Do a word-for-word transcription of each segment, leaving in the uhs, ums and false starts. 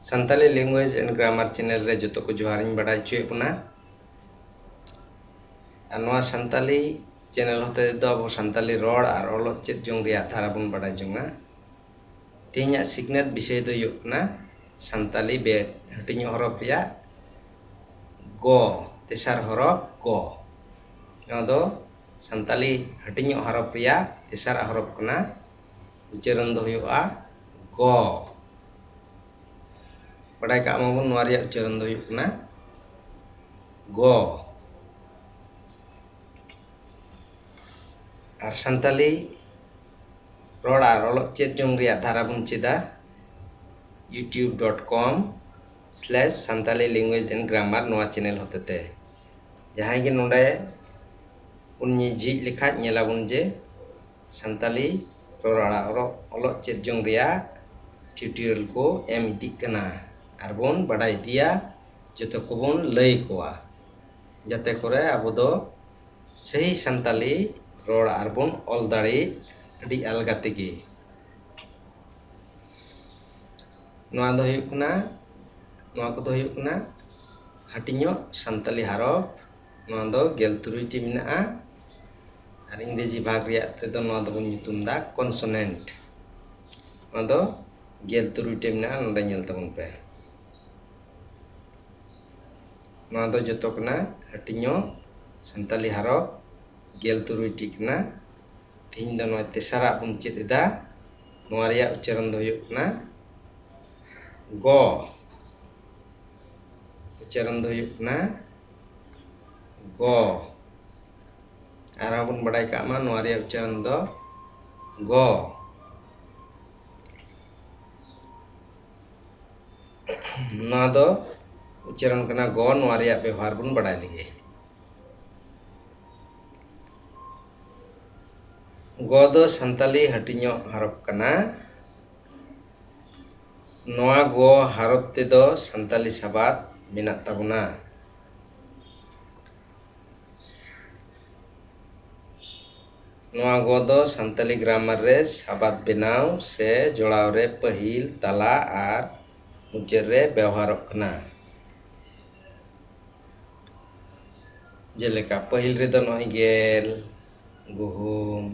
Santali Language and Grammar channel ᱨᱮ ᱡᱚᱛᱚ ᱠᱚ ᱡᱚᱦᱟᱨᱤᱧ ᱵᱟᱰᱟᱭ ᱦᱚᱪᱚᱭᱮᱫ ᱵᱚᱱᱟ᱾ ᱟᱨ ᱱᱚᱣᱟ ᱥᱟᱱᱛᱟᱞᱤ channel ᱦᱚᱛᱮ ᱛᱮᱫᱚ ᱟᱵᱚ ᱥᱟᱱᱛᱟᱞᱤ ᱨᱚᱲ ᱟᱨ ᱚᱞᱚᱜ ᱪᱮᱫ ᱡᱚᱝ ᱨᱮᱭᱟᱜ ᱫᱷᱟᱨᱟ ᱵᱚᱱ ᱵᱟᱰᱟᱭ ᱡᱚᱝᱟ᱾ ᱛᱮᱦᱮᱧᱟᱜ ᱥᱤᱠᱷᱱᱟᱹᱛ ᱵᱤᱥᱚᱭ ᱫᱚ ᱦᱩᱭᱩᱜ ᱠᱟᱱᱟ ᱥᱟᱱᱛᱟᱞᱤ ᱵᱮ ᱦᱟᱹᱴᱤᱧᱚᱜ ᱦᱚᱨᱚᱯ ᱨᱮᱭᱟᱜ ᱜᱚ, ᱛᱮᱥᱟᱨ ᱦᱚᱨᱚᱯ ᱜᱚ᱾ ᱱᱚᱣᱟ ᱫᱚ ᱥᱟᱱᱛᱟᱞᱤ ᱦᱟᱹᱴᱤᱧᱚᱜ ᱦᱚᱨᱚᱯ ᱨᱮᱭᱟᱜ ᱛᱮᱥᱟᱨᱟᱜ ᱦᱚᱨᱚᱯ ᱠᱟᱱᱟ᱾ ᱩᱪᱪᱟᱨᱚᱱ ᱫᱚ ᱦᱩᱭᱩᱜᱼᱟ ᱜᱚ᱾ ᱵᱟᱰᱟᱭ ᱠᱟᱜ ᱢᱟᱵᱚᱱ, ᱱᱚᱣᱟ ᱨᱮᱭᱟᱜ ᱩᱪᱪᱟᱨᱚᱱ ᱫᱚ ᱦᱩᱭᱩᱜ ᱠᱟᱱᱟ ᱜᱚ᱾ ᱟᱨ ᱥᱟᱱᱛᱟᱞᱤ ᱨᱚᱲ ᱟᱨ ᱚᱞᱚᱜ ᱪᱮᱫ ᱡᱚᱝ ᱨᱮᱭᱟᱜ ᱫᱷᱟᱨᱟ ᱵᱚᱱ ᱪᱮᱫᱟ YouTube dot com slash Santali Language and Grammar ᱱᱚᱣᱟ channel ᱦᱚᱛᱮᱛᱮ᱾ ᱡᱟᱦᱟᱸᱭ ᱜᱮ ᱱᱚᱰᱮ ᱵᱚᱱ ᱡᱷᱤᱡ ᱞᱮᱠᱷᱟᱡ, ᱧᱮᱞᱟᱵᱚᱱ ᱡᱮ ᱥᱟᱱᱛᱟᱞᱤ ᱨᱚᱲ ᱟᱨ ᱚᱞᱚᱜ, ᱚᱞᱚᱜ ᱪᱮᱫ ᱡᱚᱝ ᱨᱮᱭᱟᱜ tutorial ᱠᱚ ᱮᱢ ᱤᱫᱤᱜ ᱠᱟᱱᱟ᱾ ᱟᱨ ᱵᱚᱱ ᱵᱟᱰᱟᱭ ᱤᱫᱤᱭᱟ, ᱡᱚᱛᱚ ᱠᱚᱵᱚᱱ ᱞᱟᱹᱭ ᱠᱚᱣᱟ, ᱡᱟᱛᱮ ᱠᱚᱨᱮ ᱟᱵᱚ ᱫᱚ ᱥᱟᱹᱦᱤ ᱥᱟᱱᱛᱟᱞᱤ ᱨᱚᱲ ᱟᱨ ᱵᱚᱱ ᱚᱞ ᱫᱟᱲᱮᱭᱟᱜ ᱟᱹᱰᱤ ᱟᱞᱜᱟ ᱛᱮᱜᱮ᱾ ᱱᱚᱣᱟ ᱫᱚ ᱦᱩᱭᱩᱜ ᱠᱟᱱᱟ, ᱱᱚᱣᱟ ᱠᱚᱫᱚ ᱦᱩᱭᱩᱜ ᱠᱟᱱᱟ ᱦᱟᱹᱴᱤᱧᱚᱜ ᱥᱟᱱᱛᱟᱞᱤ ᱦᱟᱨᱚᱯ᱾ ᱱᱚᱣᱟ ᱫᱚ ᱜᱮᱞ ᱛᱩᱨᱩᱭ ᱴᱤ ᱢᱮᱱᱟᱜᱼᱟ᱾ ᱟᱨ ᱤᱝᱨᱮᱡᱤ ᱵᱷᱟᱜᱽ ᱨᱮᱭᱟᱜ ᱛᱮᱫᱚ ᱱᱚᱣᱟ ᱫᱚᱵᱚᱱ ᱧᱩᱛᱩᱢ ᱮᱫᱟ consonant᱾ ᱱᱚᱣᱟ ᱫᱚ ᱜᱮᱞ ᱛᱩᱨᱩᱭ ᱴᱤ ᱢᱮᱱᱟᱜᱼᱟ, ᱱᱚᱰᱮ ᱧᱮᱞ ᱛᱟᱵᱚᱱ ᱯᱮ᱾ ᱱᱚᱣᱟ ᱫᱚ ᱡᱚᱛᱚ ᱠᱟᱱᱟ ᱦᱟᱹᱴᱤᱧᱚᱜ ᱥᱟᱱᱛᱟᱞᱤ ᱦᱟᱨᱚᱯ, ᱜᱮᱞ ᱛᱩᱨᱩᱭ ᱴᱤ ᱠᱟᱱᱟ᱾ ᱛᱮᱦᱮᱧ ᱫᱚ ᱱᱚᱜᱼᱚᱭ ᱛᱮᱥᱟᱨᱟᱜ ᱵᱚᱱ ᱪᱮᱫ ᱮᱫᱟ᱾ ᱱᱚᱣᱟ ᱨᱮᱭᱟᱜ ᱩᱪᱪᱟᱨᱚᱱ ᱫᱚ ᱦᱩᱭᱩᱜ ᱠᱟᱱᱟ ᱜᱚ᱾ ᱩᱪᱪᱟᱨᱚᱱ ᱫᱚ ᱦᱩᱭᱩᱜ ᱠᱟᱱᱟ ᱜᱚ᱾ ᱟᱨᱦᱚᱸ ᱵᱚᱱ ᱵᱟᱰᱟᱭ ᱠᱟᱜ ᱢᱟ, ᱱᱚᱣᱟ ᱨᱮᱭᱟᱜ ᱩᱪᱪᱟᱨᱚᱱ ᱫᱚ ᱜᱚ᱾ ᱱᱚᱣᱟ ᱫᱚ ᱩᱪᱪᱟᱨᱚᱱ ᱠᱟᱱᱟ ᱜᱚ᱾ ᱱᱚᱣᱟ ᱨᱮᱭᱟᱜ ᱵᱮᱵᱚᱦᱟᱨ ᱵᱚᱱ ᱵᱟᱰᱟᱭ ᱞᱮᱜᱮ᱾ ᱜᱚ ᱫᱚ ᱥᱟᱱᱛᱟᱞᱤ ᱦᱟᱹᱴᱤᱧᱚᱜ ᱦᱟᱨᱚᱯ ᱠᱟᱱᱟ᱾ ᱱᱚᱣᱟ ᱜᱚ ᱦᱟᱨᱚᱯ ᱛᱮᱫᱚ ᱥᱟᱱᱛᱟᱞᱤ ᱥᱟᱵᱟᱫ ᱢᱮᱱᱟᱜ ᱛᱟᱵᱚᱱᱟ᱾ ᱱᱚᱣᱟ ᱜᱚ ᱫᱚ ᱥᱟᱱᱛᱟᱞᱤ grammar ᱨᱮ ᱥᱟᱵᱟᱫ ᱵᱮᱱᱟᱣ ᱥᱮ ᱡᱚᱲᱟᱣ ᱨᱮ ᱯᱟᱹᱦᱤᱞ, ᱛᱟᱞᱟ ᱟᱨ ᱢᱩᱪᱟᱹᱫ ᱨᱮ ᱵᱮᱣᱦᱟᱨᱚᱜ ᱠᱟᱱᱟ᱾ ᱡᱮᱞᱮᱠᱟ ᱯᱟᱹᱦᱤᱞ ᱨᱮᱫᱚ ᱱᱚᱜᱼᱚᱭ ᱜᱮᱞ, ᱜᱩᱦᱩᱢ,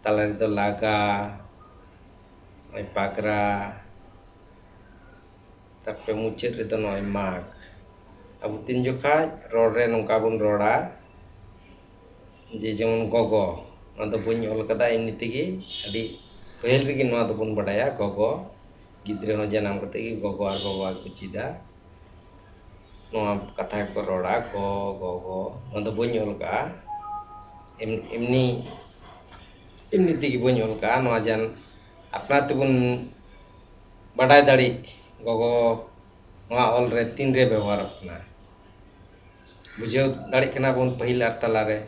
ᱛᱟᱞᱟ ᱨᱮᱫᱚ ᱞᱟᱜᱟ, ᱱᱚᱜᱼᱚᱭ ᱯᱟᱜᱽᱨᱟ, ᱛᱟᱨᱯᱚᱨᱮ ᱢᱩᱪᱟᱹᱫ ᱨᱮᱫᱚ ᱱᱚᱜᱼᱚᱭ ᱢᱟᱜᱽ᱾ ᱟᱵᱚ ᱛᱤᱱ ᱡᱚᱠᱷᱟᱡ ᱨᱚᱲ ᱨᱮ ᱱᱚᱝᱠᱟ ᱵᱚᱱ ᱨᱚᱲᱟ, ᱡᱮ ᱡᱮᱢᱚᱱ ᱜᱚᱜᱚ, ᱱᱚᱣᱟ ᱫᱚ ᱵᱟᱹᱧ ᱚᱞ ᱠᱟᱫᱟ, ᱮᱢᱱᱤ ᱛᱮᱜᱮ ᱟᱹᱰᱤ ᱯᱟᱹᱦᱤᱞ ᱨᱮᱜᱮ ᱱᱚᱣᱟ ᱫᱚᱵᱚᱱ ᱵᱟᱰᱟᱭᱟ᱾ ᱜᱚᱜᱚ, ᱜᱤᱫᱽᱨᱟᱹ ᱦᱚᱸ ᱡᱟᱱᱟᱢ ᱠᱟᱛᱮ ᱜᱮ ᱜᱚᱜᱚ ᱟᱨ ᱵᱟᱵᱟ ᱠᱚ ᱪᱮᱫᱟ, ᱱᱚᱣᱟ ᱠᱟᱛᱷᱟ ᱜᱮᱠᱚ ᱨᱚᱲᱟ, ᱜᱚ, ᱜᱚᱜᱚ᱾ ᱱᱚᱣᱟ ᱫᱚ ᱵᱟᱹᱧ ᱚᱞ ᱠᱟᱜᱼᱟ, ᱮᱢ- ᱮᱢᱱᱤ ᱮᱢᱱᱤ ᱛᱮᱜᱮ ᱵᱟᱹᱧ ᱚᱞ ᱠᱟᱜᱼᱟ᱾ ᱱᱚᱣᱟ ᱡᱟᱱ ᱟᱯᱱᱟᱨ ᱛᱮᱵᱚᱱ ᱵᱟᱰᱟᱭ ᱫᱟᱲᱮᱜ, ᱜᱚᱜᱚ ᱱᱚᱣᱟ ᱚᱞ ᱨᱮ ᱛᱤᱱ ᱨᱮ ᱵᱮᱵᱚᱦᱟᱨᱚᱜ ᱠᱟᱱᱟ᱾ ᱵᱩᱡᱷᱟᱹᱣ ᱫᱟᱲᱮᱜ ᱠᱟᱱᱟ ᱵᱚᱱ ᱯᱟᱹᱦᱤᱞ ᱟᱨ ᱛᱟᱞᱟᱨᱮ,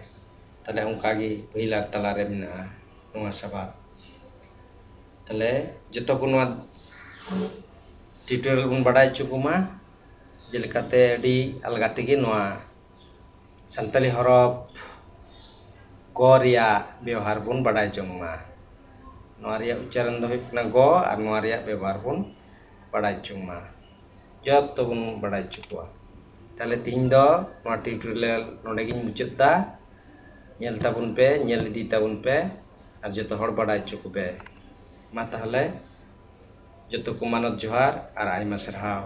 ᱛᱟᱦᱞᱮ ᱚᱱᱠᱟᱜᱮ ᱯᱟᱹᱦᱤᱞ ᱟᱨ ᱛᱟᱞᱟᱨᱮ ᱢᱮᱱᱟᱜᱼᱟ ᱱᱚᱣᱟ ᱥᱟᱵᱟᱫ᱾ ᱛᱟᱦᱞᱮ ᱡᱚᱛᱚ ᱠᱚ ᱱᱚᱣᱟ ᱴᱤᱭᱩᱴᱳᱨᱤᱭᱟᱞ ᱵᱚᱱ ᱵᱟᱰᱟᱭ ᱦᱚᱪᱚ ᱠᱚᱢᱟ, ᱡᱮᱞᱮᱠᱟᱛᱮ ᱟᱹᱰᱤ ᱟᱞᱜᱟ ᱛᱮᱜᱮ ᱱᱚᱣᱟ ᱥᱟᱱᱛᱟᱞᱤ ᱦᱚᱨᱚᱯ ᱜᱚ ᱨᱮᱭᱟᱜ ᱵᱮᱣᱦᱟᱨ ᱵᱚᱱ ᱵᱟᱰᱟᱭ ᱡᱚᱝ ᱢᱟ᱾ ᱱᱚᱣᱟ ᱨᱮᱭᱟᱜ ᱩᱪᱪᱟᱨᱚᱱ ᱫᱚ ᱦᱩᱭᱩᱜ ᱠᱟᱱᱟ ᱜᱚ, ᱟᱨ ᱱᱚᱣᱟ ᱨᱮᱭᱟᱜ ᱵᱮᱵᱚᱦᱟᱨ ᱵᱚᱱ ᱵᱟᱰᱟᱭ ᱡᱚᱝ ᱢᱟ, ᱡᱚᱛᱚ ᱵᱚᱱ ᱵᱟᱰᱟᱭ ᱦᱚᱪᱚ ᱠᱚᱣᱟ᱾ ᱛᱟᱦᱞᱮ ᱛᱤᱦᱤᱧ ᱫᱚ ᱱᱚᱣᱟ ᱴᱤᱭᱩᱴᱳᱨᱤᱭᱟᱞ ᱱᱚᱰᱮ ᱜᱤᱧ ᱢᱩᱪᱟᱹᱫ ᱮᱫᱟ᱾ ᱧᱮᱞ ᱛᱟᱵᱚᱱ ᱯᱮ, ᱧᱮᱞ ᱤᱫᱤ ᱛᱟᱵᱚᱱ ᱯᱮ, ᱟᱨ ᱡᱚᱛᱚ ᱦᱚᱲ ᱵᱟᱰᱟᱭ ᱦᱚᱪᱚ ᱠᱚᱯᱮ᱾ ᱢᱟ ᱛᱟᱦᱞᱮ, ᱡᱚᱛᱚ ᱠᱚ ᱢᱟᱱᱚᱛ ᱡᱚᱦᱟᱨ ᱟᱨ ᱟᱭᱢᱟ ᱥᱟᱨᱦᱟᱣ᱾